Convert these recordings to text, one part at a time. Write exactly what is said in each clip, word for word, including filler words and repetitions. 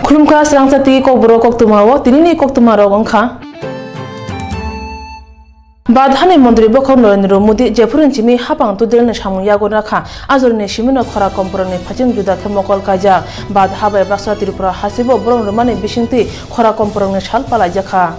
Khulumkha, srangsa twi kokborok koktwma o tinini koktwma rok wngkha. Bharat hani montri bokhok Narendra Modi jephuru chimi hapang tudilni samung yago rakha, ajorni simino khora komporokni phaiching juda khe mokol kaijak. Bharat habai baksa Tripura hasibo borok rwmani bisingtwi khora komporokni sal palaijakha.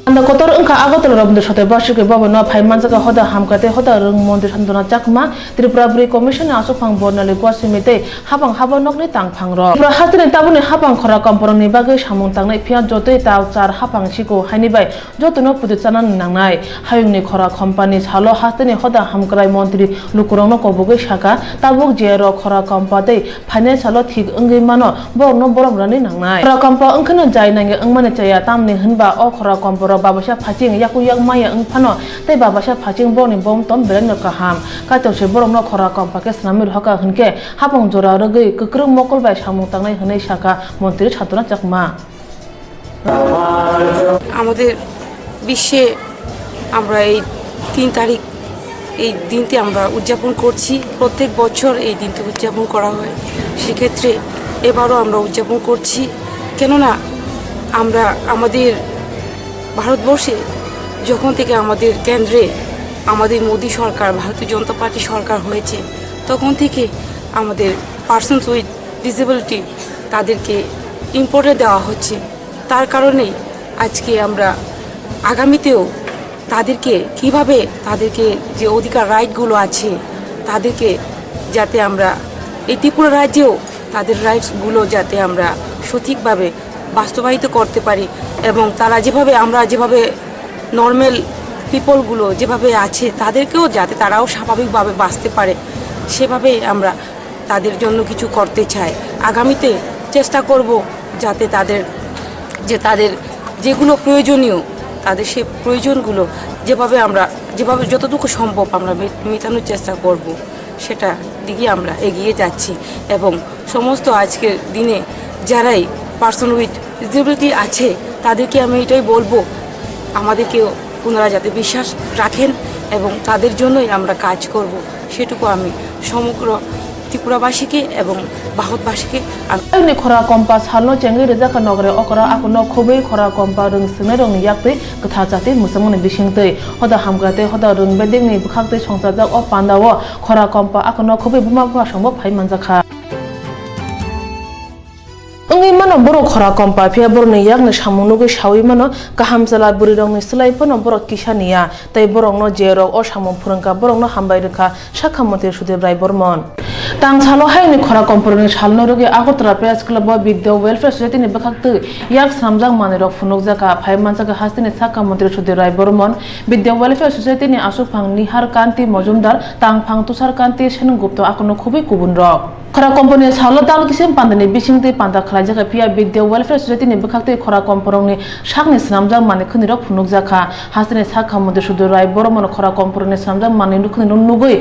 Anda kotor wngkha Agartala Rabindra Satya Bharshiki Bhavan o phai manjakha hoda hamkrai tei hoda rwng montri Santana Chakma, Tripura Bwrwi Commission ni aswkphang Bornali Goswami tei hapang haba nokni tangphang rok. Tripura hasteni tabukni hapang khora komporokni bagwi samung tangnai, phiya jotoi tal char hapang siko haini bai jotono puja chanani nangnai. Hayungni khora company salo hasteni hoda hamkrai montri lukurokno kobogwi saka, tabuk je rok khora kompa tei phainai salo thik wngwi mano, borokno borom rani nangnai. Khora kompa wngkheno jai nangya wngmani chaya, tamni hwnba o khora kompa rok babaisa phaching yaku yak maya wng phano tei babaisa phaching borokni bom tom belaino kaham. Kaitor se borokno khora kompa khe swnamwi rohorkha hwnkhe hapang jora rwgwi kwkrwng mokol bai samung tangnai hwnwi saka montri Santana Chakma. আমাদের বিশ্বে আমরা এই তিন তারিখ, এই দিনটি আমরা উদযাপন করছি। প্রত্যেক বছর এই দিনটি উদযাপন করা হয়, সেক্ষেত্রে এবারও আমরা উদযাপন করছি। কেননা আমরা আমাদের ভারতবর্ষে যখন থেকে আমাদের কেন্দ্রে আমাদের মোদী সরকার, ভারতীয় জনতা পার্টি সরকার হয়েছে, তখন থেকে আমাদের পার্সনস উইথ ডিসেবিলিটি তাদেরকে ইম্পর্টেন্ট দেওয়া হচ্ছে। তার কারণেই আজকে আমরা আগামীতেও তাদেরকে কিভাবে, তাদেরকে যে অধিকার, রাইটগুলো আছে, তাদেরকে যাতে আমরা এই ত্রিপুরা রাজ্যেও তাদের রাইটসগুলো যাতে আমরা সঠিকভাবে বাস্তবায়িত করতে পারি এবং তারা যেভাবে, আমরা যেভাবে নর্মাল পিপলগুলো যেভাবে আছে, তাদেরকেও যাতে তারাও স্বাভাবিকভাবে বাঁচতে পারে, সেভাবেই আমরা তাদের জন্য কিছু করতে চাই। আগামীতে চেষ্টা করব যাতে তাদের, যে তাদের যেগুলো প্রয়োজনীয়, তাদের সেই প্রয়োজনগুলো যেভাবে আমরা, যেভাবে যতটুকু সম্ভব আমরা মে-, মেটানোর চেষ্টা করব, সেটা দিকে আমরা এগিয়ে যাচ্ছি। এবং সমস্ত আজকের দিনে যারাই পার্সন উইথ ডিসেবিলিটি আছে, তাদেরকে আমি এটাই বলবো, আমাদেরকেও ওনারা যাতে বিশ্বাস রাখেন এবং তাদের জন্যই আমরা কাজ করব, সেটুকু আমি সমগ্র ত্রিপুরাবাসীকে এবং ভারতবাসীকে আমি Ayungni khora kompa salno chengwi rijak kha nokre okra, akono khobwi khora kompa rwng swngnairokni yaktwi kwthar chati mwchangmani bisingtwi. Hoda hamkrai tei hoda rwng bedekni bwkhaktwi songchajak o pandao khora kompa akono khobwi buma bupha songbo phai manjakha. Wngwi mano borok khora kompa, phiya borokni yakni samung nugwi sawi mano, kaham chwla bwrwirokni swlai phano borok kisa niya, tei borokno je rok o samung phwrwngkha, borokno hambai rwkha, sakha montri Sudip Rai Bormon. Tang salo hayungni khora komporokni salno rwgwi Agartala Press Club o Bidya Welfare Society ni bwkhaktwi yak swnamjak manwirok phunukjakha, phai manjakha hasteni sakha montri Sudip Rai Bormon, Bidya Welfare Society ni aswkphang Nihar Kanti Mojumdar, tangphang Tushar Kanti Sengupta, akono khobwi kubunrok. Khora komporokni salo dal kisim pandani bisingtwi panda khlaijak, phiya Bidya Welfare Society ni bwkhaktwi khora komporokni sakni swnamjak manwi khwnirok phunukjakha. Hasteni sakha montri Sudip Rai Bormon khora komporokni swnamjak manwi khwnirok nugwi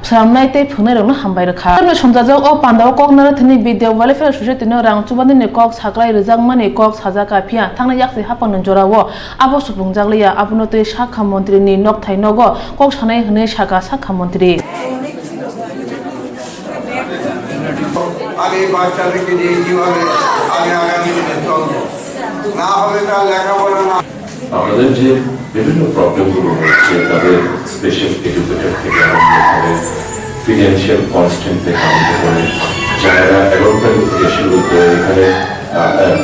swnamnai tei phwrwngnairokno hambai rwkha. Tamni songchajak o pandao kok narwkthani Bidya Welfare Society no rang chubanini kok saklai rwjakmani kok sajakha, phiya thangna yaksi haphangni jorao abo supungjak liya, abono twi sakha montri ni nokthai nogo kok sanai hwnwi sakha sakha montri. আমি এই বাচ্চাদেরকে নিয়ে কিভাবে আমি আগামী দিনে চলবো, না হবে তার লেখাপড়া না। আমাদের যে বিভিন্ন প্রবলেমগুলো রয়েছে, তাদের স্পেশাল এডুকেটর থেকে আরম্ভ করে ফিনান্সিয়াল কনস্ট্রেন্ট থেকে আরম্ভ করে জায়গা অ্যালটমেন্ট থেকে শুরু করে এখানে, আহ, আহ,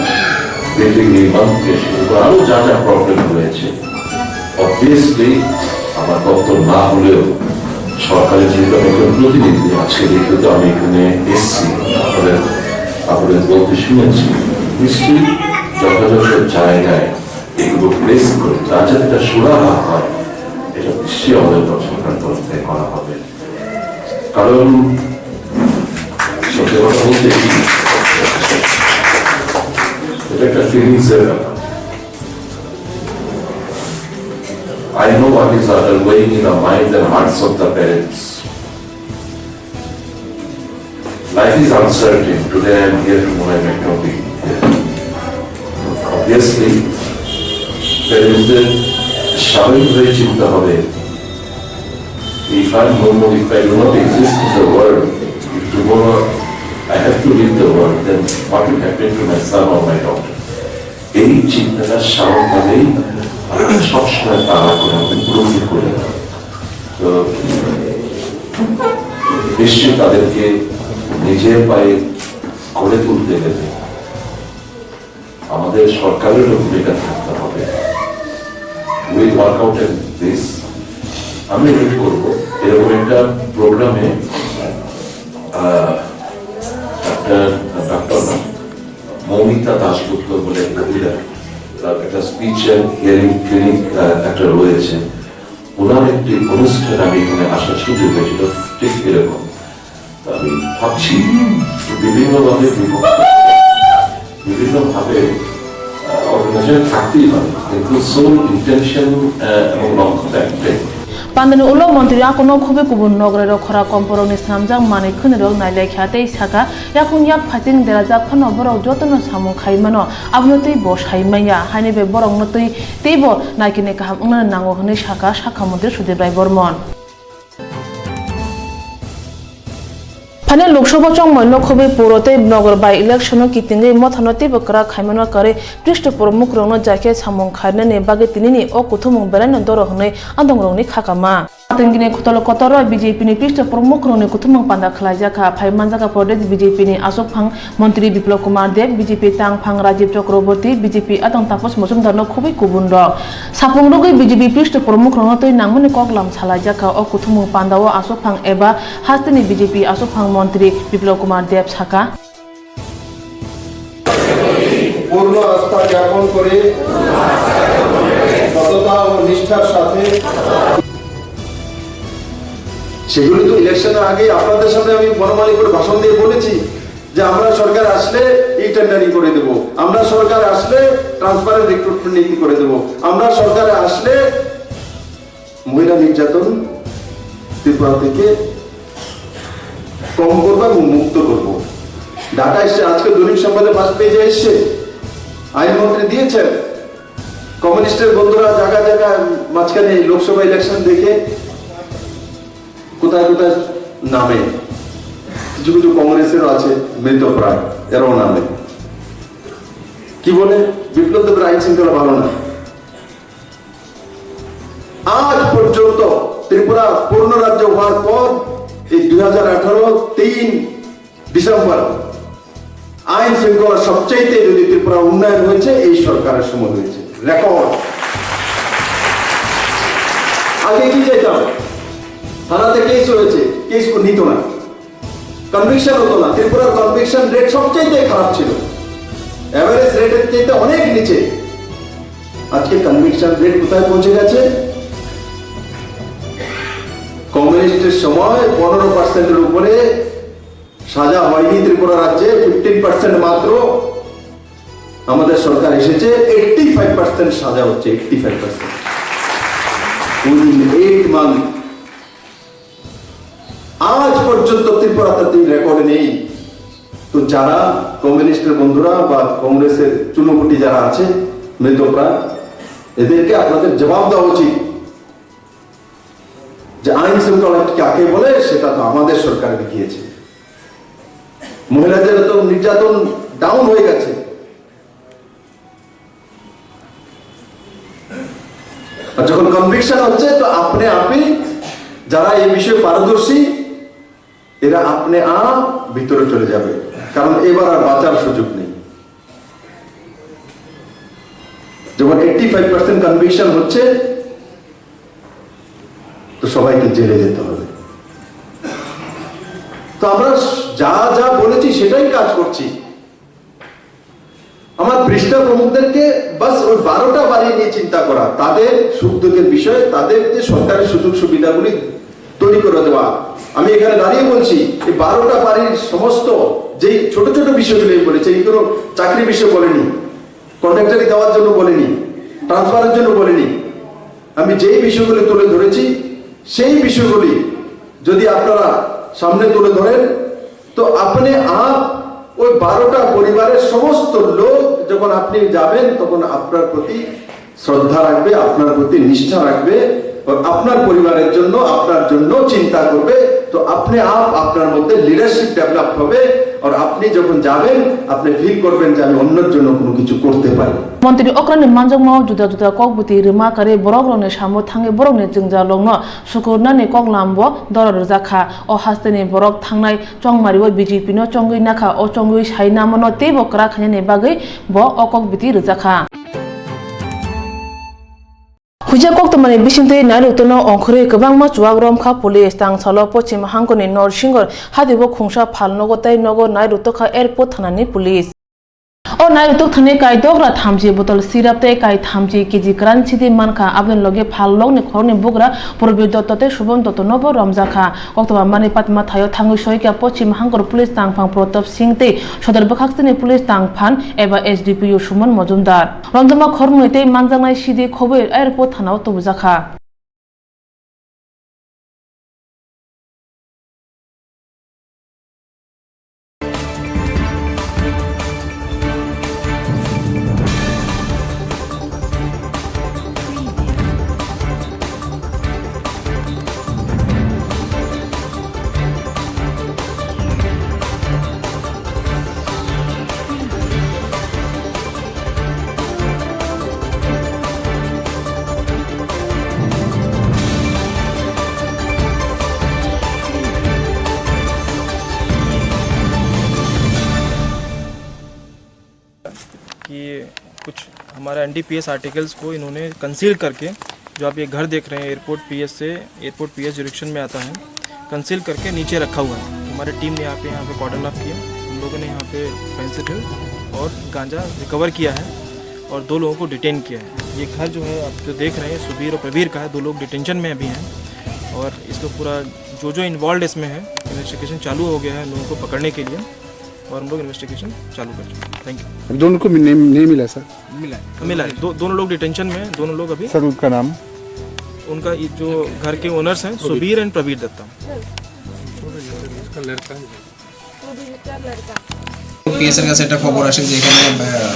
বিল্ডিং নির্মাণ থেকে শুরু করে আরো যা যা প্রবলেম রয়েছে, অবভিয়াসলি আমার দপ্তর না হলেও সরকারের যেহেতু আমি একজন প্রতিনিধি, আজকে যেহেতু আমি এখানে এসছি, আপনাদের, আপনাদের বলতে শুনেছি, নিশ্চয়ই যথাযথ জায়গায় এগুলো প্লেস করে, যার যাতে একটা সুরাহা হয়, এটা নিশ্চয়ই আমাদের সরকার তরফ থেকে করা হবে। কারণ সত্যি কথা বলতে কি, এটা একটা ফিলিংসের ব্যাপার। I know what is underlying in the minds and hearts of the parents. Life is uncertain. Today I am here, tomorrow I may not be here. Obviously, parents দের স্বাভাবিকভাবে চিন্তা হবে, if I am no more, if I do not exist in the world, if tomorrow I have to leave the world, then what will happen to my son or my daughter? এই চিন্তাটা সাহস ভাবেই সবসময় তারা করে উপলব্ধি করে। তো নিশ্চয়ই তাদেরকে নিজের পায়ে গড়ে তুলতে গেলে আমাদের সরকারেরও ভূমিকা থাকতে হবে। Will work out N this. আমি ওয়েট করবো এরকম একটা প্রোগ্রামে। ডাক্তার, ডাক্তার না, মৌমিতা দাশগুপ্ত বলে এক মহিলা, তার একটা স্পিচ অ্যান্ড হিয়ারিং ক্লিনিক একটা রয়েছে। ওনার একটি অনুষ্ঠান আমি এখানে আসার সুযোগ হয়েছিল, ঠিক এরকম। তো আমি ভাবছি বিভিন্নভাবে বিভিন্ন, বিভিন্নভাবে অর্গানাইজেশন থাকতেই পারে, কিন্তু সোল ইন্টেনশন এবং লক্ষ্যটা একটাই। Pandani ulo montri akono khubui kubun nograi rok khora komporokni swnamjak manwi khwnirok nailaikha tei sakha, yakung yak phaising derajak phano borok jotono samung khai mano, abono tei bo sai manya, haini bai borokno tei teibo naikini kaham wngnani nango hwnwi sakha sakha montri Sudip Rai Bormon. Phainai Lok Sabha chongmani nokhobwi puro tei nogor by election-o kitingwi mothano teibo kwrak khaimano kwrwi Prithophuru mukhurokno jaikhe samung khairnani bagwi tinini o kuthumung belaino doro hwnwi adongrokni khakama. Tengkini khotolo kotor B J P ni Prithophuru mukhurokni kuthumung panda khlaijak kha. Phai manjak kha Pradesh B J P ni aswkphang Montri Biplab Kumar Deb, B J P tangphang Rajiv Chakraborty, B J P adong Taposh Majumdar no khubui kubun rok. Sapung rwgwi B J P Prithophuru mukhurokno twi nangmani koklam salaijak kha. O kuthumung pandao aswkphang eba hasteni B J P aswkphang Montri Biplab Kumar Deb sakha. পূর্ণ আস্থা জ্ঞাপন করে সততা ও নিষ্ঠার সাথে সেগুলো তো ইলেকশনের আগে আপনাদের সামনে আমি বনমালী করে ভাষণ দিয়ে বলেছি যে আমরা সরকার আসলে ই টেন্ডারিং করে দেব, আমরা সরকার আসলে ট্রান্সপারেন্ট রিক্রুটমেন্ট নীতি করে দেব, আমরা সরকারে আসলে মহিলা নির্যাতন ত্রিপুরা থেকে কম করবো এবং মুক্ত করবো। ডাটা এসছে, আজকে দৈনিক সংবাদে ফার্স্ট পেজে এসছে, আইন মন্ত্রী দিয়েছেন। কমিউনিস্টের বন্ধুরা জায়গা জায়গা মাঝখানে লোকসভা ইলেকশন দেখে কোথায় কোথায় নামে, কিছু কিছু কংগ্রেসেরও আছে মৃতপ্রায়, এরাও নামে। কি বলে? বিপ্লব দেবের আইন শৃঙ্খলা ভালো না। আজ পর্যন্ত ত্রিপুরা পূর্ণ রাজ্য হওয়ার পর এই দুই হাজার আঠারো তিন ডিসেম্বর আইন শৃঙ্খলা সবচাইতে যদি ত্রিপুরা উন্নয়ন হয়েছে এই সরকারের সময় হয়েছে, রেকর্ড। আগে কি চাইতাম, থানাতে কেস হয়েছে, কেস নিত না, কনভিকশন হতো না। ত্রিপুরার কনভিকশন রেট সবচাইতে খারাপ ছিল, অ্যাভারেজ রেটের চাইতে অনেক নিচে। আজকে কনভিকশন রেট কোথায় পৌঁছে গেছে? কমিউনিস্টের সময় পনেরো পার্সেন্টের উপরে সাজা হয়নি ত্রিপুরা রাজ্যে, ফিফটিন পার্সেন্ট মাত্র। আমাদের সরকার এসেছে, এইটটি ফাইভ পার্সেন্ট সাজা হচ্ছে, eighty five percent. Within eight month আজ পর্যন্ত ত্রিপুরাতে তিন রেকর্ড নেই। তো যারা কমিউনিস্টের বন্ধুরা বা কংগ্রেসের চুনোপুটি যারা আছে, মৃতপ্রায়, এদেরকে আপনাদের জবাব দেওয়া উচিত যে আইন শৃঙ্খলা কাকে বলে, সেটা তো আমাদের সরকার দেখিয়েছে। মহিলাদের তো নির্যাতন ডাউন হয়ে গেছে। আর যখন কনভিকশন হচ্ছে, তো আপনি আপনি যারা এই বিষয়ে পারদর্শী, এরা আপনি আপ ভিতরে চলে যাবে, কারণ এবার আর বাঁচার সুযোগ নেই। যখন এইটটি ফাইভ পার্সেন্ট কনভিকশন হচ্ছে, তো সবাইকে জেলে যেতে হবে। তো আমরা যা যা বলেছি সেটাই কাজ করছি। আমার পৃষ্ঠা প্রমুখদেরকে বাস ওই বারোটা বাড়ি নিয়ে চিন্তা করা, তাদের সুখ দুঃখের বিষয়ে, তাদের যে সরকারি সুযোগ সুবিধাগুলি তৈরি করে দেওয়া। আমি এখানে দাঁড়িয়ে বলছি, এই বারোটা বাড়ির সমস্ত যেই ছোট ছোট বিষয়গুলি আমি বলেছি, এই কোনো চাকরি বিষয়ে বলিনি, কন্ট্রাক্টরি দেওয়ার জন্য বলিনি, ট্রান্সফারের জন্য বলিনি। আমি যেই বিষয়গুলি তুলে ধরেছি, সেই বিষয়গুলি যদি আপনারা সামনে তুলে ধরেন, তো আপনি আপ ওই বারোটা পরিবারের সমস্ত লোক যখন আপনি যাবেন, তখন আপনার প্রতি শ্রদ্ধা রাখবে, আপনার প্রতি নিষ্ঠা রাখবে, এবং আপনার পরিবারের জন্য, আপনার জন্য চিন্তা করবে। তো আপনি আপ আপনার মধ্যে লিডারশিপ ডেভেলপ হবে, আর আপনি যখন যাবেন, আপনি ফিল করবেন যে আমি অন্যের জন্য কোনো কিছু করতে পারি। মন্ত্রী okrani manjakmao juda juda kokbwtwi rwma karwi borokrokni samo thangwi borokni jwngjallokno sukurnani koklambo doro rwjakha. O hasteni borok thangnai chongmario B J P no chongwi nakha, o chongwi sai namono teibo kwrak khainani bagwi bo o kokbwtwi rwjakha. Huijak koktwmani bisingtwi Nairutono ongkhorwi kwbangma chuwak romkha police. Tangsalo Pochim Hangkoni Norsinghor hadibo khungsa phal nogo tei nogo Nairuto kha airport thanani police. O Nairuto thani kai dogra thamchi botol sirap tei kai thamchi K G kwran sidi mankha. Aboni loge phal lokni khorokni bugra Probir Dotto tei Shubham Dotto nobo romjakha. Koktwma mani patma thaio thangwi soikha Pochim Hangkor police tangphang Pratap Singh tei sodor bwkhaksini police tangphan eba S D P O Suman Mojumdar. Romjakma khoroknwi tei manjaknai sidi khobwi airport thanao tubujakha. कि कुछ हमारा NDPS articles को इन्होंने कंसील करके, जो आप ये घर देख रहे हैं एयरपोर्ट पीएस से, एयरपोर्ट पीएस ज्यूरिडिक्शन में आता है, कंसील करके नीचे रखा हुआ है। हमारी टीम ने यहाँ पे, यहाँ पे कॉर्डन ऑफ किया, हम लोगों ने यहाँ पे फेंसिडिल और गांजा रिकवर किया है और दो लोगों को डिटेन किया है। ये घर जो है, आप जो देख रहे हैं, सुबीर और प्रवीर का है। दो लोग डिटेंशन में अभी हैं और इसको पूरा, जो जो इन्वॉल्व इसमें है, इन्वेस्टिगेशन चालू हो गया है उन लोगों को पकड़ने के लिए। और हम लोग इन्वेस्टिगेशन चालू कर चुके हैं। Thank you. दोनों को नहीं, नहीं मिला सर? मिला है। मिला है। दो, दोनों लोग डिटेंशन में हैं, दोनों लोग अभी। सर, उनका नाम? उनका ये जो घर के ओनर्स हैं, सुबीर एंड प्रवीर दत्ता। इसका लड़का है। পিএসের কাছে একটা খবর আসে যে এখানে, আহ,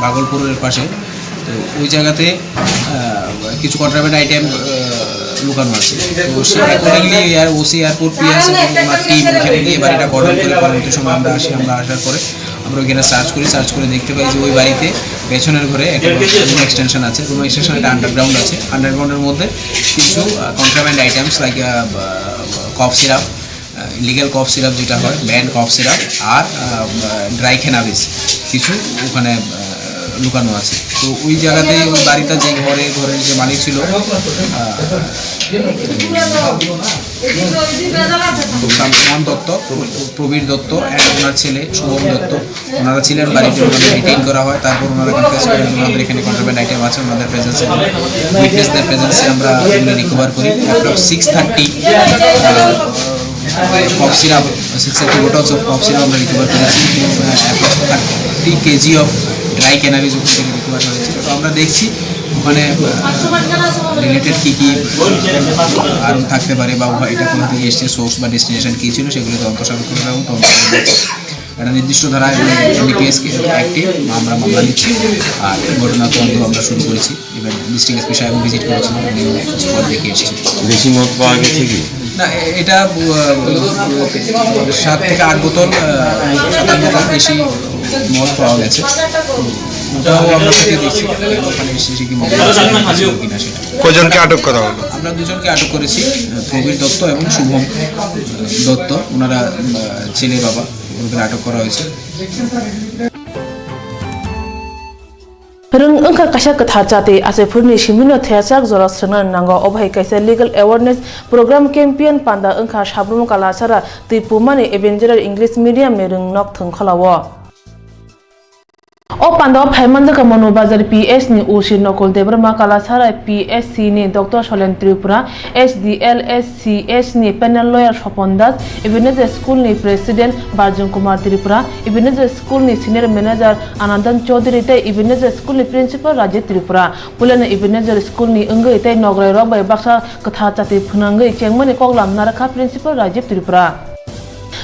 ভাগলপুরের পাশে, তো ওই জায়গাতে, আহ, কিছু কন্ট্রাব্যান্ড আইটেম, আহ, লুকানো আছে। তো সে accordingly air, OC airport PS এবং ওনার টিম ওইখানে গিয়ে বাড়িটা কর্ডন করে, পরবর্তী সময় আমরা আসি, আমরা আসার পরে আমরা ওইখানে সার্চ করি, সার্চ করে দেখতে পাই যে ওই বাড়িতে পেছনের ঘরে একটা রুম এক্সটেনশন আছে, রুম এক্সটেনশন একটা আন্ডারগ্রাউন্ড আছে, আন্ডারগ্রাউন্ডের মধ্যে কিছু, uh, contraband items like, uh, cough syrup, illegal cough syrup যেটা হয়, ব্যান্ড কফ সিরাপ আর, আহ, ড্রাই ক্যানাবিস কিছু ওখানে, আহ, লুকানো আছে। তো ওই জায়গাতেই ওই বাড়িটা যে ঘরে, ঘরের যে মালিক ছিল, আহ, শান্তনাম দত্ত, প্র-, প্রবীর দত্ত, and ওনার ছেলে শুভম দত্ত, ওনারা ছিলেন বাড়িতে, ওনাদের ডিটেইন করা হয়। তারপর ওনারা কনফেস করেন, ওনাদের এখানে কন্ট্রাব্যান্ড আইটেম আছে, ওনাদের প্রেজেন্সে, উইটনেসদের প্রেজেন্সে আমরা এগুলো রিকভার করি। Approx six thirty cough syrup, six thirty bottles of cough syrup আমরা রিকভার করেছি। Approx thirty KG of dry cannabis ওখান থেকে রিকভার হয়েছে। তো আমরা দেখছি ওখানে রিলেটেড কী কী আরও থাকতে পারে, বা ওখানে এটা কোথা থেকে এসছে, সোর্স বা ডেস্টিনেশন কী ছিল, সেগুলো তদন্ত সাপেক্ষ এবং তদন্ত করে দেখছি। একটা নির্দিষ্ট ধারায় এনডিপিএস অ্যাক্টে আমরা মামলা নিচ্ছি। আর ঘটনা তদন্ত আমরা শুরু করেছি, ইভেন ডিস্ট্রিক্ট এসপি সাহেব ভিজিট করেছিলেন, উনি স্পট দেখে এসেছেন। বেশি মদ পাওয়া গেছে কি? না, এ-, এটা, আহ, সাত থেকে আট বোতল, আহ, সাত আট বোতল বেশি মদ পাওয়া গেছে। ওটাও আমরা খতিয়ে দেখছি, ওখানে বেশি বেশি কি মদ আছে কিনা সেটা। কজনকে আটক করা হলো? আমরা দুজনকে আটক করেছি, আহ, প্রবীর দত্ত এবং শুভম, আহ, দত্ত, ওনারা, আহ, ছেলে বাবা, ওনাদের আটক করা হয়েছে। Rwng wngkha kaisa kwthar chati, achaiphurini simino thayachak jora swngnani nango, obo hai kaisa legal awareness program campaign panda wngkha Sabrum Kalasara Twipumani Evangelar English Medium ni rwng nok thwngkholao. O pandao phaimanjakha Manu Bazar P S ni O C Nokul Debbarma, Kalasara P S C ni Doctor Solen Tripura, S D L S C S ni panel lawyer Sopon Das, Ebenezer School ni President Barjun Kumar Tripura, Ebenezer School ni Senior Manager Anandan Chaudhary tei Ebenezer School ni Principal Rajit Tripura. Puilano Ebenezer School ni wngwi tei nograi rok bai baksa kwthar chati phwnangwi chengmani koklam narwkha Principal Rajit Tripura.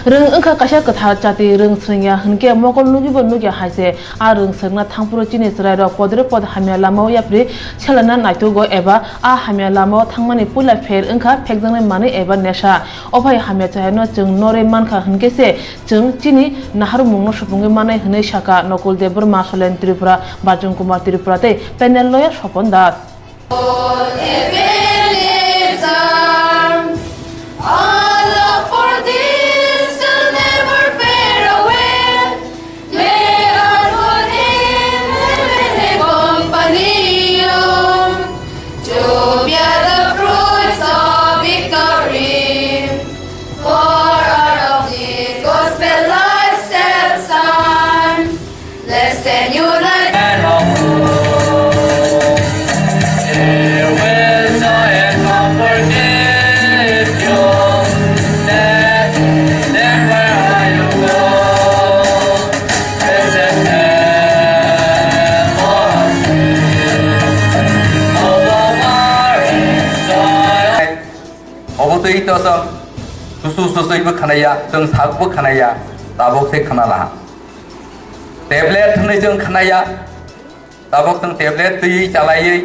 Rwng wngkha kaisa kwthar chati, rwng swrwngya hwnkhe mokol nugibo nukya hai se. A rwng swrwngna thangphuru chini chwrairok podre pod hamya lamao yapri selana naitugo eba a hamya lamao thangmani puila pher wngkha phekjaknai manwi eba nesha. O phai hamya chayano chwng norwi mankha hwnkhe se chwng chini naharmungno supungwi manai hwnwi sakha Nokul Debbarma, Solen Tripura, Bachung Kumar Tripura tei panel lawyer Sopon Das. Ebenezer, our love for thee shall never fade away. May our good name ever accompany you. To bear the fruits of victory. For our of this gospel life shall shine. Let's stand united. Obo twi to chwng susu susui bo khanaya, chwng sak bo khanaya, tabuk se khana laha. Tablet hwnwi chwng khanaya, tabuk chwng tablet twiwi chalaiwi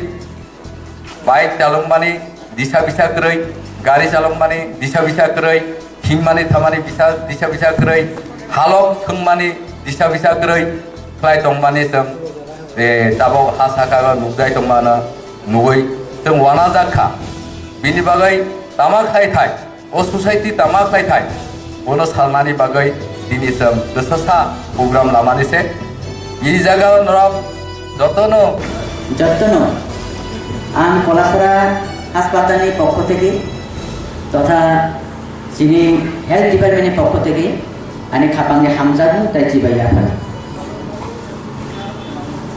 bike chalokmani disa bisa kwrwi, gari chalokmani disa bisa kwrwi, himnani thamani bisa, disa bisa kwrwi, halok swngmani disa bisa kwrwi khlai tongmani chwng, eh, tabuk ha saka o nukjai tongmano nugwi chwng uanajak kha. Bini bagwi tama khlai thai? O society tama khlai thai, bono salnani bagwi tini chwng kwchasa program lamani se. I jaga norok jotono, jotono ang Kolasora haspatalni pokho theke totha chini health departmentni pokho theke ani khapangni hamjakmung tei chibai yaphar.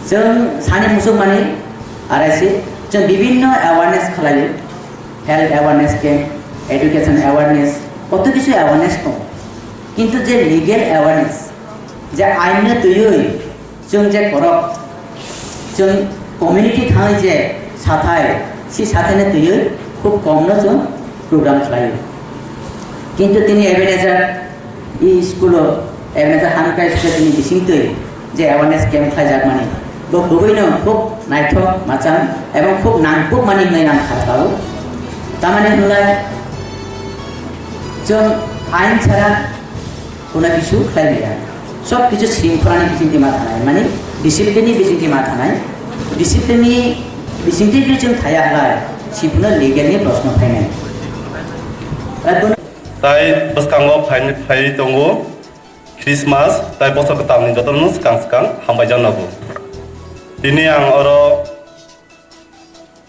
Chwng sani muchungmani araisi chwng bibinno awareness khlaio. Health awareness camp, education awareness, koto kisu awareness tongo. Kintu je legal awareness, je ain no twiwi chwng je korok, chwng community thangwi je sathai, si sathai no twiwi khub kom no chwng program khlaio. Kintu tini Ebenezer I school o Ebenezer Hamkrai Society ni bisingtwi je awareness camp khlaijakmani, bo kubui no khub naithok machang ebong khub nangkukmani hinwi ang kha sao. Tamani hwnlai chwng ain chara kuna kisu khlai maya. Sob kisu shringkholani bisingtwi ma thanai, mani discipline ni bisingtwi ma thanai. Discipline ni bisingtwi jodi chwng thaya halai, siphurno legal ni proshno phainai. Ar bono Tai bwskango phai-, phaiwi tongo Christmas, tai bosor kwtalni jotono swkang swkang hambai janago. Tini ang oro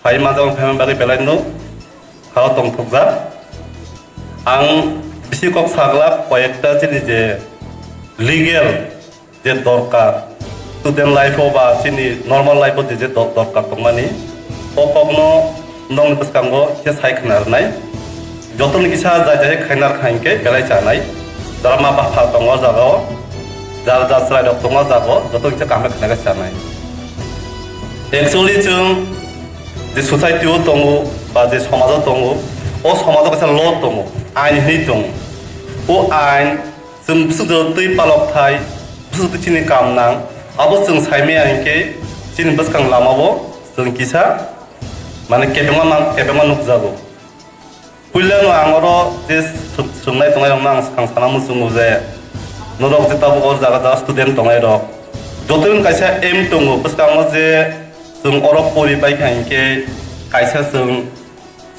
phai manjak, phai manjak bagwi belai no khao tongthokjak. Ang bisi kok saglak koyekta chini je legal je dorkar, student life o ba chini normal life o je je dor-, dorkar tongmani, o kokno nokni bwskango khe sai khna rwnai. Jotoni kisa jai jai khaina rwkha hinkhe belai chanai. Jara ma bapha tongo o jagao, jar jar chwrairok tongo o jagao, joto kisa kaham khe khaina khe chanai. Actually, chwng je society o tongo ba je somajo tongo, o somajo kaisa law tongo, ain hinwi tongo. O ain Chwng bwswk jora twi palok thai, bwswk twi chini kam nang, abo chwng saimaya hinkhe chini bwskang lamao chwng kisa, mane, kebengma man-, kebengma nukjago. Puilano ang oro je sw-, swrwngnai tongnai rokno ang swkang sana muchungo je norok je tabuk o jaga jaga student tongnai rok, jotono kaisa aim tongo bwskango je chwng oro pori paikha hinkhe kaisa chwng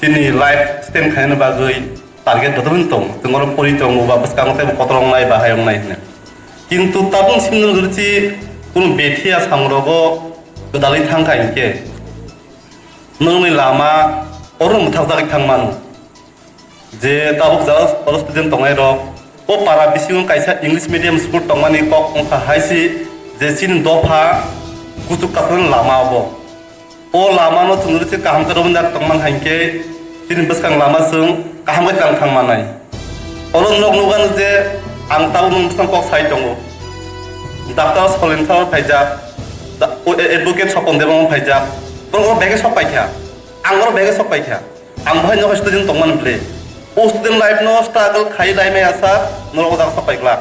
chini life stand khainani bagwi target joto hwn tong, chwng oro pori tongo ba bwskango teibo kotor wngnai ba hai wngnai hwnwi. Kintu tabuk simi nwng jodi kunu bethiya samung rogo gwdalwi thang kha hinkhe nwngni lama oro mwthakjagwi thang mano. Je tabuk jaga oro student tongnai rok, o para bisingo kaisa English medium school tongmani kok wngkha hai se je chini dopha kuchuk kakrwng lama obo. O lama no chwng rwchik kaham khe rwmani dak tongman hai khe chini bwskang lama chwng kaham khe tang thang manai. Oro nok nukgano je ang tabuk nwng bwskang kok sai tongo. Doctor Solin Thakur phaijak, da-, o, a-, advocate Sopon Debbarma phaijak. Borok oro bege sok paikha. Ang oro bege sok paikha. Ang bohai nokha student tongmani bwle. O student life no struggle khai lai maya sa norok o jaga sapai glak.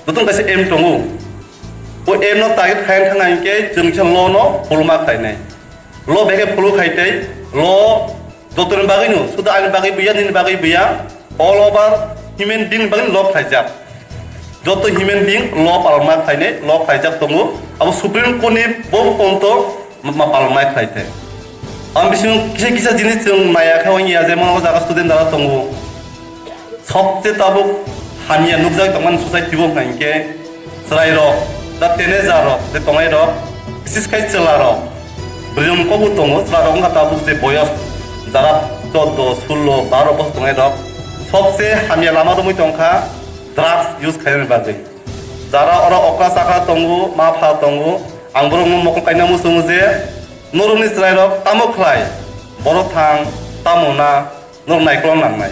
Joto kaisa aim tongo. O aim no target khai thang hinkhe chwng kisa law no phulma khlainai. Law beke phulu khai tei law jotoni bagwi no, suda ani bagwi buya, nini bagwi buya, all over human being bagwi law khlaijak. Joto human being law palma khlainai, law khlaijak tongo. Abo Supreme Court ni bo ponto ma palmai khlai te. Ang bisingo kisa kisa jinis chwng naiya khe wngya, jemon o jaga student dara tongo. Sobse tabuk hamya nukjak tongmani society o hwnkha hinkhe chwrairok, da teenager rok, je tongnai rok, bises khai chwla rok, bwrwi rok kok bo tongo, chwla rok wngkha tabuk je boyos jara choddo, sullo, baro bosor tongnai rok, sobse hamya lama romwi tongkha drugs use khainani bagwi. Jara oro okra chakra tongo, ma pha tongo, ang borokno mokol kaina muchungo je norokni chwrairok tamo khlai, boro thang, tamo na, norok naikol nangnai.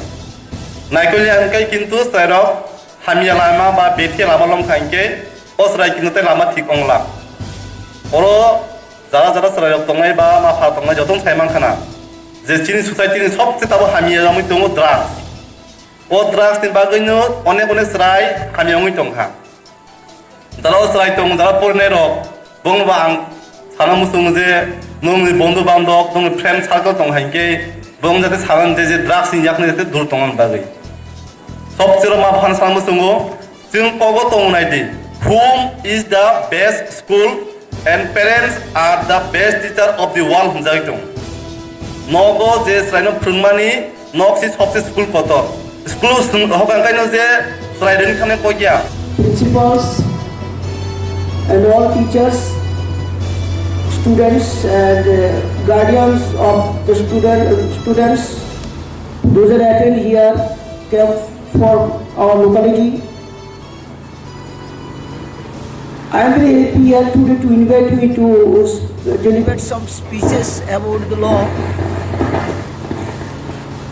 Naikol ya hwnkhe kintu chwrairok hamya lama ba bethiya lama lomkha hinkhe o chwrai kintu tei lama thik ongla. Oro jara jara chwrairok tongnai ba ma pha tongnai jotono sai mankha na je chini society ni sobse tabo hamya wngwi tongo drugs. O drugs ni bagwino onek onek chwrai hamya wngwi tongkha. Jara o chwrai tong, jara porinai rok, bongno ba ang sana muchungo je nongni bondhu bandhop, nongni friend circle tong hai khe bong jate sana je, je drugs ni yakni jate dur tongna bagwi. Sobchero ma phan sana muchungo, chwng kogo tong nai di, whom is the best school and parents are the best teacher of the world hwnjagwi tong. Nogo je chwraino phrwngmani nok si sobse school kotor. School o swng hokang kaino je chwrai rwni thangna kok ya. Principals and all teachers, students and, uh, guardians of the student, students, those that attend here, came for our locality. I am very happy here today to invite me to s-, deliver some speeches about the law.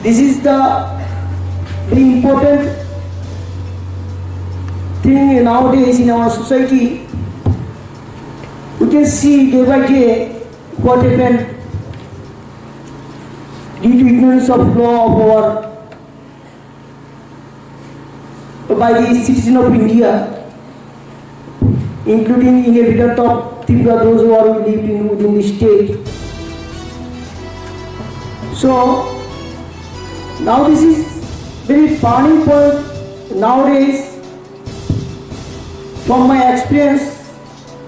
This is the very important thing nowadays in our society. We can see day by day what happened due to ignorance of law of our by the citizen of India, including inhabitants of Tripura, those who are living within the state. So, now this is very burning point nowadays. From my experience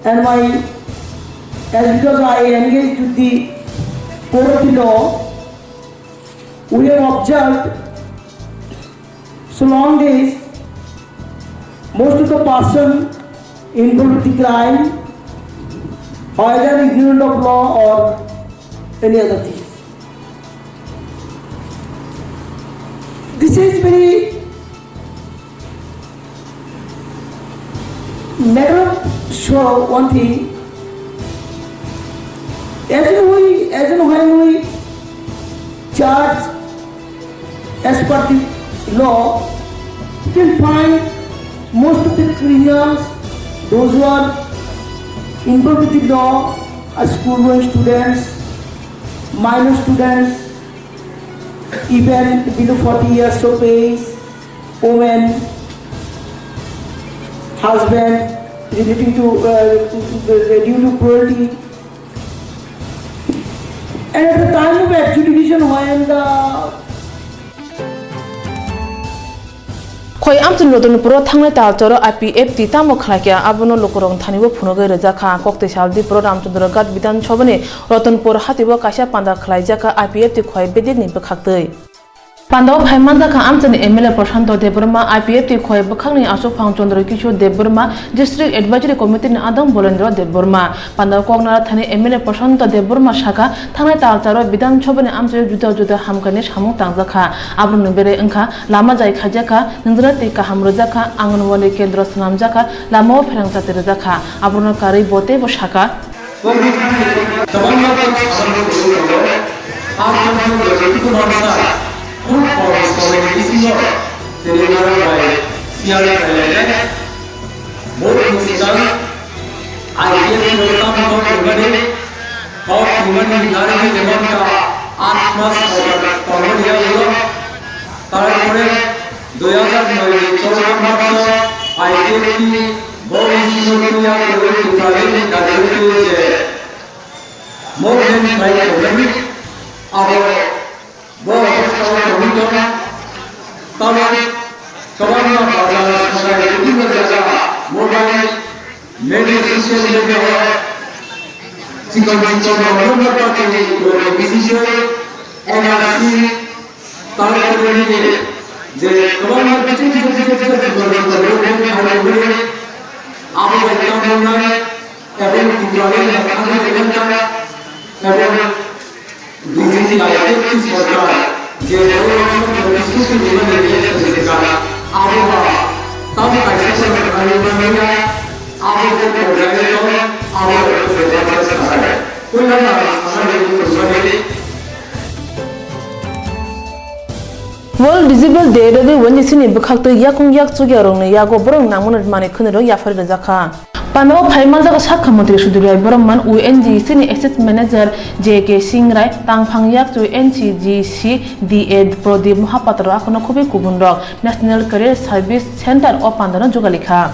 and my, as because I engage with the court of the law, we have observed so long days, most of the person involved with the crime, either ignorant of law or any other thing. This is very matter of so one thing. As in we, as in when we charge as per the law, you can find most of the criminals, those who are involved with the law, are school-going students, minor students, even below forty years of age, women, husband, relating to, uh, due to cruelty. And at the time of adjudication, when the Khoi amchini Ratanpuro thangnai talcharo I P F T tamo khlaikha, abono lukurok thani bo phunugwi rwjakha. Koktwi sal Dipro Ramchandra Ghat Bidhan Sabhani Ratanpur hatio kaisa panda khlaijakha I P F T khoi bedekni bwkhaktwi. Pandao phai manjakha amchini M L A Prashanto Debbarma, I P F T khoi bwkhakni aswkphang Chandra Kishore Debbarma, District Advisory Committee ni adong Bolendra Debbarma. Pandao kok narathani M L A Prashanto Debbarma sakha, thangnai talcharo Bidhan Sabhani amchaio juda juda hamkani samung tangjakha. Aborokni bere wngkha lama jai khaijakha, nwngjra twi kaham rwjakha, Anganwadi kendro swnamjakha, lamao pherang chati rwjakha. Aborokno karwi bo teibo sakha. Dui hajar noi ni chowdha March o I T F T bo bisingo tuya kwrwi Tiprani ni Kaitor je movement khlai tongnai abo bo obostha o tongwi tong. Tamo kwbangma bazar sarai bibinno jaga mobile media social media o chikon chikon rok no party ni bisingtwi N R C Tarpore nini je kwbangma kichik kichik kichik kichik jibon jibon rok bo khai tongmani abo bai tamo nai ebong Tiprani thani kwbangma ebong B J P I T F T sorkar je borokno protisthuti rimani riyakha abo ba tamo kaisa khwnani manya abo je porjai tong abo je porjai tong. Puila na sana rwmani World Disable Day rwgwi N G C ni bwkhaktwi yakung yak chukya rokni yago borok nangmani manwi khwnwi rok yaphari rwjakha. Pandao phai manjak sakha montri Sudhir Rai Boromman, U N G C ni Assistant Manager J K Singh Rai, tangphang yak chu N C G C D A Pradip Mohapatra, akono khobwi kubun rok National Career Service Center o pandano jugalikha.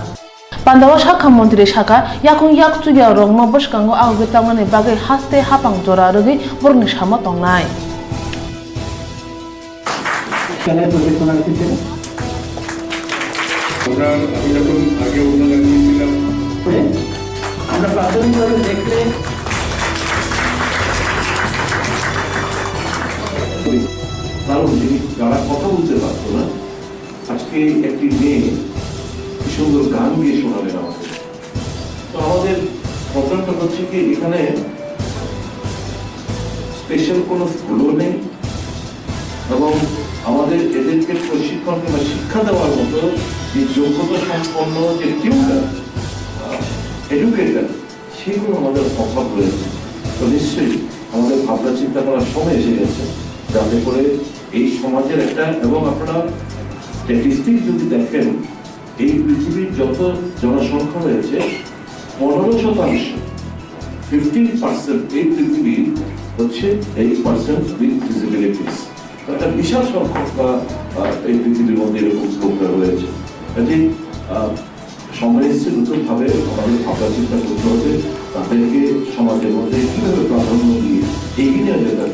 Pandao sakha montri sakha, yakung yak chukya rokno bwskango ahugwi tamnani bagwi haste hapang jora rwgwi borokni samo tongnai. আমরা, আমি যখন আগে উন্নয়ন করেছিলাম, আমরা প্রাথমিকভাবে দেখলে কারণ যিনি, যারা কথা বলতে পারতো না, আজকে একটি মেয়ে কি সুন্দর গান গেয়ে শোনালেন আমাদের। তো আমাদের প্রবলেমটা হচ্ছে কি, এখানে স্পেশাল কোনো স্কুলও নেই এবং আমাদের এদেরকে প্রশিক্ষণ কিংবা শিক্ষা দেওয়ার মতো যে যোগ্যতা সম্পন্ন যে টিউটর, এডুকেটর, সেগুলো আমাদের অভাব রয়েছে। তো নিশ্চয়ই আমাদের ভাবনা চিন্তা করার সময় এসে গেছে, যাতে করে এই সমাজের একটা, এবং আপনারা স্ট্যাটিস্টিক যদি দেখেন, এই পৃথিবীর যত জনসংখ্যা রয়েছে, পনেরো শতাংশ, ফিফটিন পার্সেন্ট, এই পৃথিবীর হচ্ছে এই পার্সন উইথ ডিসেবিলিটিস। একটা বিশাল সংখ্যক, আহ, আহ, এই পৃথিবীর মধ্যে এরকম লোকরা রয়েছে। কাজেই, আহ, সময় এসছে নতুনভাবে আমাদের ভাবনা চিন্তা করতে হবে, তাদেরকে সমাজের মধ্যে কীভাবে প্রাধান্য দিয়ে এগিয়ে নিয়ে যেতে,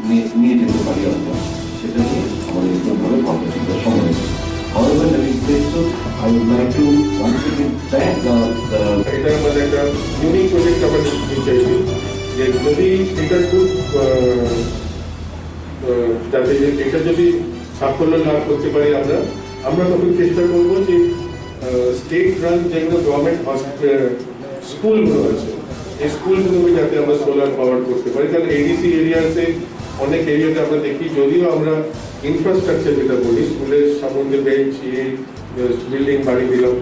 নিয়ে, নিয়ে যেতে পারি আমরা, সেটা নিয়ে আমাদের নতুনভাবে ভাবনা চিন্তার সময় এসছে। However, having said so, I would like to once again thank the, the এটা মানে একটা ইউনিক প্রজেক্ট আমরা নিতে চাইছি, যে যদি এটা খুব, আহ, আহ, যাতে যে এটা যদি সাফল্য লাভ করতে পারি আমরা, আমরা তখন চেষ্টা করবো যে, আহ, স্টেট রান যেগুলো গভর্নমেন্ট হসপিটাল, স্কুলগুলো আছে, এই স্কুলগুলোকে যাতে আমরা সোলার পাওয়ার করতে পারি, কারণ এডিসি এরিয়াতে অনেক এরিয়াতে আমরা দেখি, যদিও আমরা ইনফ্রাস্ট্রাকচার যেটা বলি, স্কুলের সামনে বেঞ্চ, ইয়ে, বিল্ডিং বাড়ি দিলাম,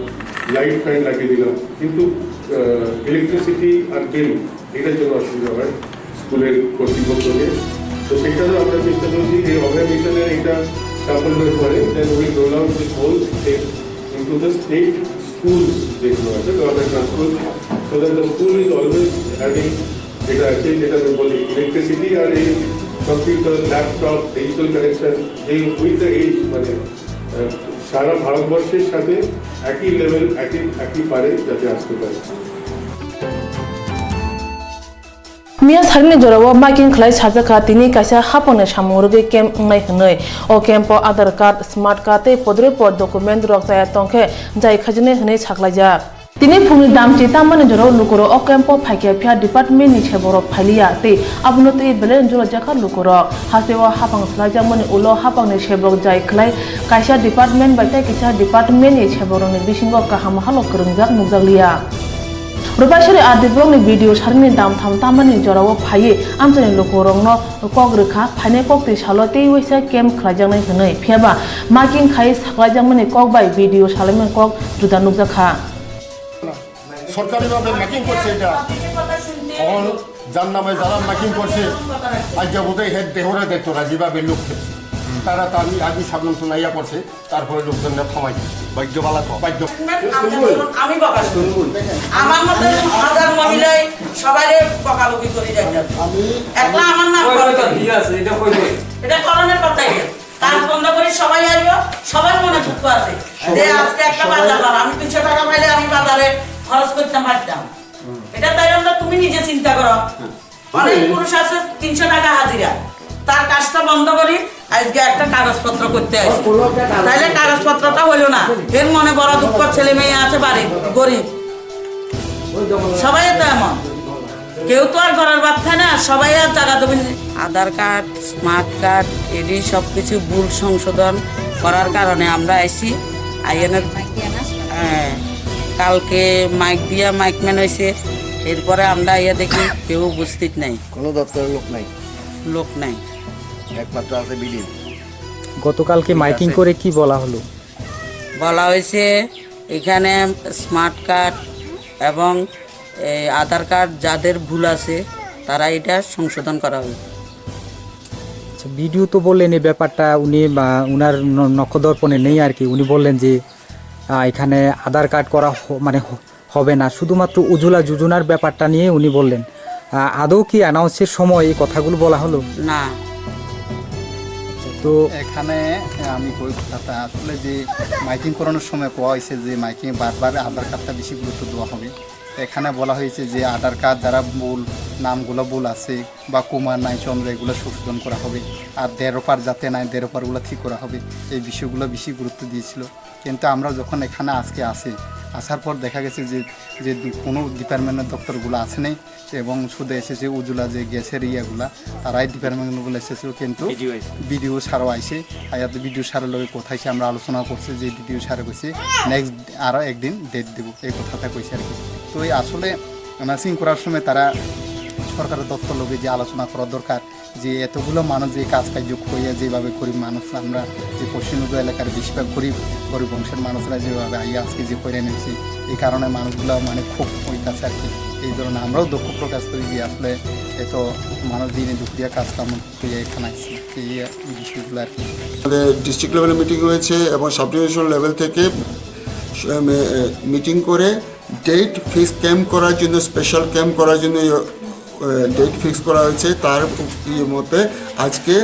লাইট ফ্যান লাগিয়ে দিলাম, কিন্তু, আহ, ইলেকট্রিসিটি আর বিল, এটার জন্য অসুবিধা হয় স্কুলের কর্তৃপক্ষকে। তো সেটারও আমরা চেষ্টা করছি যে অভয় মিশনের এটা সাফল্যের পরে then we roll out this whole thing into the state schools যেগুলো আছে, government school, so that the school is always having, যেটা আছে, যেটা আমি বলি, ইলেকট্রিসিটি আর এই কম্পিউটার, ল্যাপটপ, ডিজিটাল কানেকশন, যে উইথ দ্য এজ, মানে, আহ, সারা ভারতবর্ষের সাথে একই লেভেল, একই, একই পারে যাতে আসতে পারে। Miya salni jorao making khlai sajak kha, tini kaisa hapangni samung rwgwi camp wngnai hwnwi. O camp-o Aadhaar card, smart card tei podrepot document rok chaya tong khe jai khajinai hwnwi saklaijak. Tini phungni damchi tammani jorao lukurok o camp-o phaikha, phiya department-ni seborok phailiya tei abono twiwi belai julaijak kha lukurok. Hasteo hapang swlaijakmani ulo hapangni seborok jai khlai kaisa department bai tei kisa department-ni seborokni bisingo kaham halo kwrwngjak nukjakliya. Rwbaisari R D block ni B D O salni damtham tammani jorao phaiwi amchaini lukurokno kok rwkha, phainai koktwi salo tei waisa camp khlaijaknai hwnwi, phiyaba making khai saklaijakmani kok bai B D O salaimani kok juda nukjakha. সরকারিভাবে মাইকিং করছে এটা। এখন যার নামে যারা মাইকিং করছে, আজ যাবতীয় হেড দেহরা দেখতো না, যেভাবে লোক খেয়েছে। তারা তো আমি আগে সাধারণত নাইয়া করছে, তারপরে লোকজনরা থামাই। ভাগ্য ভালো তো। ভাগ্য। আমি প্রকাশ করব। আমার মতো হাজার মহিলায় সবাই বকাবকি করে যায়। আমি একলা আমার নাম কই, কই, কই, ঠিক আছে, এটা কই, কই? এটা করণের কথা এটা। কাজ বন্ধ করে সবাই আইও, সবার মনে দুঃখ আছে যে আজকে একটা বাজার বার, আমি দুইশো টাকা পাইলে আমি বাজারে খরচ করতাম পারতাম। এটা তাই আমরা, তুমি নিজে চিন্তা করো। অনেক পুরুষ আছে তিনশো টাকা হাজিরা, তার কাজটা বন্ধ করি আজকে একটা কাগজপত্র করতে আসে। তাহলে কাগজপত্রটা হইলো না, এর মনে বড় দুঃখ, ছেলে মেয়ে আছে বাড়ির, গরিব, সবাই তো এমন। কেউ তো আর ঘরের ভাত খায় না, সবাই আর জায়গা জমি নেই। আধার কার্ড, স্মার্ট কার্ড, এডি সব কিছু ভুল সংশোধন করার কারণে আমরা আইছি। আইয়ানের, হ্যাঁ, কালকে মাইক দিয়া মাইক ম্যান হয়েছে, এরপরে আমরা আইয়া দেখি কেউ উপস্থিত নাই। কোনো দপ্তরের লোক নাই। লোক নাই। একমাত্র আছে বিডিও। গতকালকে মাইকিং করে কি বলা হলো? বলা হয়েছে এখানে স্মার্ট কার্ড এবং এই আধার কার্ড যাদের ভুল আছে, তারা এটা সংশোধন করা হবে। আচ্ছা, বিডিও তো বললেন এই ব্যাপারটা উনি বা উনার ন-, নখদর্পণে নেই আর কি। উনি বললেন যে, আহ, এখানে আধার কার্ড করা হ-, মানে হ-, হবে না, শুধুমাত্র উজুলা যোজনার ব্যাপারটা নিয়ে উনি বললেন। আহ, আদৌ কি অ্যানাউন্সের সময় এই কথাগুলো বলা হলো? না। তো এখানে আমি কই কথাটা আসলে যে মাইকিং করানোর সময় কোয়া হয়েছে যে মাইকিং বারবার আধার কার্ডটা বেশি গুরুত্ব দেওয়া হবে। এখানে বলা হয়েছে যে আধার কার্ড যারা ভুল, নামগুলো ভুল আছে বা কুমার নাই চন্দ্র, এগুলো সংশোধন করা হবে। আর ডেট অফ বার্থ যাতে নাই, ডেট অফ বার্থগুলো ঠিক করা হবে। এই বিষয়গুলো বেশি গুরুত্ব দিয়েছিল। কিন্তু আমরা যখন এখানে আজকে আসি, আসার পর দেখা গেছে যে, যে কোনো ডিপার্টমেন্টের দপ্তরগুলো আসে নাই এবং শুধু এসেছে উজুলা যে গ্যাসের ইয়াগুলা, তারাই ডিপার্টমেন্টগুলো এসেছিল, কিন্তু বিডিও আইছে। বিডিও স্যারও আইছে। আর বিডিও স্যারের লগে কথা হয়েছে, আমরা আলোচনা করছি যে বিডিও স্যারে কইছে নেক্সট আরও একদিন ডেট দেব, এই কথাটা কইছে আর কি। তো এই আসলে ম্যাচিং করার সময় তারা সরকারের দপ্তর লগে যে আলোচনা করা দরকার, যে এতগুলো মানুষ যে কাজ কার্য করিয়া যেভাবে গরিব মানুষ, আমরা যে পশ্চিমবঙ্গ এলাকার বেশিরভাগ গরিব, গরিব বংশের মানুষরা যেভাবে আইয়া আজকে যে হয়রানি হয়েছে, এই কারণে মানুষগুলো মানে খুব হইতাছে আর কি। এই ধরনের আমরাও দুঃখ প্রকাশ করি যে আসলে এত মানুষ দিনে দুপুরিয়া কাজ কাম করিয়া এখানে আইছে, এই বিষয়গুলো আর কি। আমাদের ডিস্ট্রিক্ট লেভেলে মিটিং হয়েছে এবং সাব ডিভিশন লেভেল থেকে মিটিং করে ডেট ফিক্স ক্যাম্প করার জন্য, স্পেশাল ক্যাম্প করার জন্য ডেট ফিক্স করা হয়েছে। তার ইয়ে মতে আজকে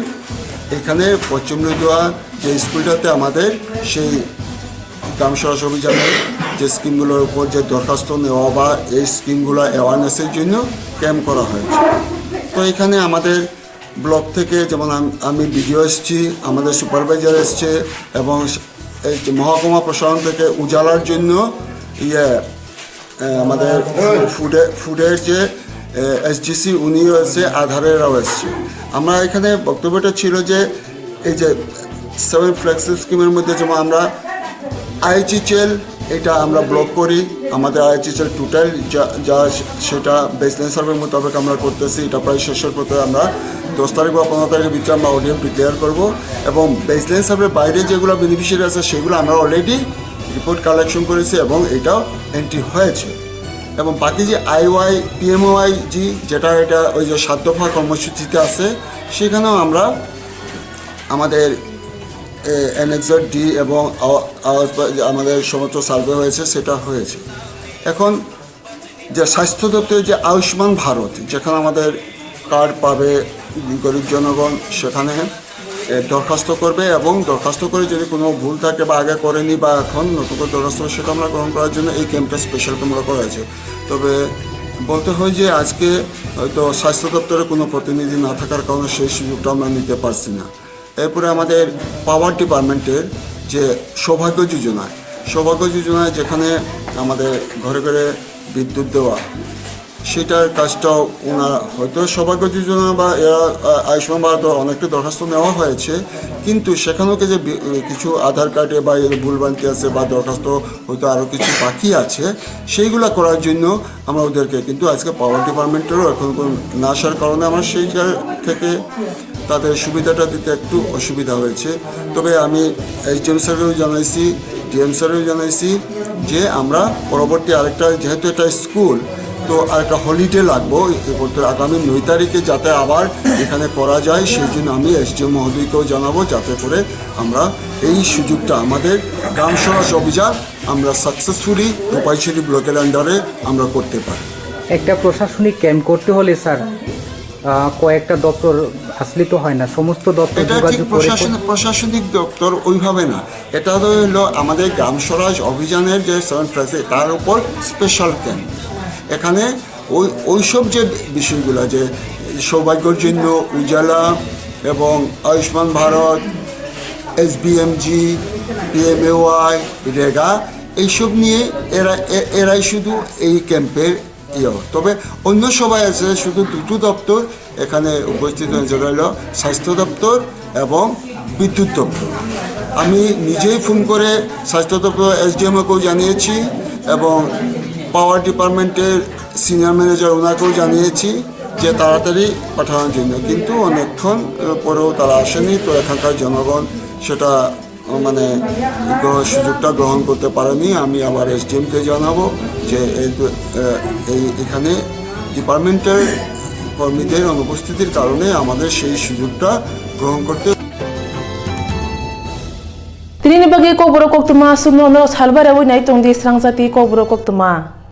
এখানে পশ্চিম লুদুয়া যে স্কুলটাতে আমাদের সেই গ্রাম স্বরাজ অভিযানের যে স্কিমগুলোর উপর যে দরখাস্ত নেওয়া বা এই স্কিমগুলো অ্যাওয়ারনেসের জন্য ক্যাম্প করা হয়েছে। তো এখানে আমাদের ব্লক থেকে যেমন আম-, আমি বিডিও এসছি, আমাদের সুপারভাইজার এসছে এবং এই যে মহকুমা প্রশাসন থেকে উজালার জন্য ইয়ে, এ, আমাদের ফুডে-, ফুডের যে, এ, এসডিসি উনিও এসে, আধারেরাও এসছে। আমরা এখানে বক্তব্যটা ছিল যে এই যে সেভেন ফ্ল্যাগশিপ স্কিমের মধ্যে যেমন আমরা আইএইচএল, এটা আমরা ব্লক করি, আমাদের আইএইচএল টোটাল যা, যা সেটা বেসলাইন সার্ভে মোতাবেক আমরা করতেছি। এটা প্রায় শেষের পথে, আমরা দশ তারিখ বা পনেরো তারিখের ভিতরে আমরা অডিয়েন্স ডিক্লেয়ার করব এবং বেসলাইন সার্ভের বাইরে যেগুলো বেনিফিশিয়ারি আছে সেগুলো আমরা অলরেডি রিপোর্ট কালেকশন করেছি এবং এটাও এন্ট্রি হয়েছে। এবং বাকি যে আইওয়াই পিএমওয়াই জি, যেটা এটা ওই যে সাত দফা কর্মসূচিতে আছে, সেখানেও আমরা আমাদের এনএক্সআর ডি এবং আও-, আওয়াজ পা-, যে আমাদের সমস্ত সার্ভে হয়েছে, সেটা হয়েছে। এখন যে স্বাস্থ্য দপ্তরে যে আয়ুষ্মান ভারত, যেখানে আমাদের কার্ড পাবে গরিব জনগণ, সেখানে এ, দরখাস্ত করবে এবং দরখাস্ত করে যদি কোনো ভুল থাকে বা আগে করেনি বা এখন নতুন করে দরখাস্ত করে, সেটা আমরা গ্রহণ করার জন্য এই ক্যাম্পটা স্পেশাল ক্যাম্প করা হয়েছে। তবে বলতে হয় যে আজকে হয়তো স্বাস্থ্য দপ্তরে কোনো প্রতিনিধি না থাকার কারণে সেই সুযোগটা আমরা নিতে পারছি না। এরপরে আমাদের পাওয়ার ডিপার্টমেন্টের যে সৌভাগ্য যোজনা, সৌভাগ্য যোজনায় যেখানে আমাদের ঘরে ঘরে বিদ্যুৎ দেওয়া, সেটার কাজটাও ওনার হয়তো সৌভাগ্য যোজনা বা এরা, আ, আয়ুষ্মান ভারত অনেকটা দরখাস্ত নেওয়া হয়েছে, কিন্তু সেখানেও কি যে বি-, কিছু আধার কার্ডে বা এর ভুলভ্রান্তি আছে বা দরখাস্ত হয়তো আরও কিছু বাকি আছে, সেইগুলো করার জন্য আমরা ওদেরকে, কিন্তু আজকে পাওয়ার ডিপার্টমেন্টেরও এখন কোনো না আসার কারণে আমার সেই জায়গা থেকে তাদের সুবিধাটা দিতে একটু অসুবিধা হয়েছে। তবে আমি এসডিএম স্যারকেও জানাইছি, ডিএম স্যারকেও জানাইছি যে আমরা পরবর্তী আরেকটা, যেহেতু এটা স্কুল, তো আরেকটা হলিডে লাগবো এ করতে, আগামী নয় তারিখে যাতে আবার এখানে করা যায়, সেই জন্য আমি এসডিএম মহোদয়কেও জানাবো, যাতে করে আমরা এই সুযোগটা, আমাদের গ্রাম স্বরাজ অভিযান আমরা সাকসেসফুলি রূপাইছড়ি ব্লকের আন্ডারে আমরা করতে পারি। একটা প্রশাসনিক ক্যাম্প করতে হলে স্যার, আহ, কয়েকটা দপ্তর আশ্রিত হয় না, সমস্ত দপ্তর এটা ঠিক যোগাযোগ করে। প্রশাসন, প্রশাসনিক দপ্তর ওইভাবে না, এটা তো হলো আমাদের গ্রাম স্বরাজ অভিযানের যে সেভেন ফেজে, তার উপর স্পেশাল ক্যাম্প। এখানে ওই, ওইসব যে বিষয়গুলো, যে সৌভাগ্যর জন্য, উজালা এবং আয়ুষ্মান ভারত, এসবিএমজি, পিএমএওয়াই, রেগা, এইসব নিয়ে এরা, এ-, এরাই শুধু এই ক্যাম্পের ইয়ে। তবে অন্য সবাই আছে, শুধু দুটো দপ্তর এখানে উপস্থিত হয়েছে, যেটা হলো স্বাস্থ্য দপ্তর এবং বিদ্যুৎ দপ্তর। আমি নিজেই ফোন করে স্বাস্থ্য দপ্তর এসডিএমওকেও জানিয়েছি এবং পাওয়ার ডিপার্টমেন্টের সিনিয়র ম্যানেজার ওনাকেও জানিয়েছি যে তাড়াতাড়ি পাঠানোর জন্য, কিন্তু অনেকক্ষণ, আহ, পরেও তারা আসেনি। তো এখানকার জনগণ সেটা, আহ, মানে, গ্রহ-, সুযোগটা গ্রহণ করতে পারেনি। আমি আবার এসডিএমকে জানাবো যে এই তো, আহ, এই, এখানে ডিপার্টমেন্টের কর্মীদের অনুপস্থিতির কারণে আমাদের সেই সুযোগটা গ্রহণ করতে Tini ni bagwi kokborok koktwma aswkno no salbari wi nai tong di srangjati kokborok koktwma.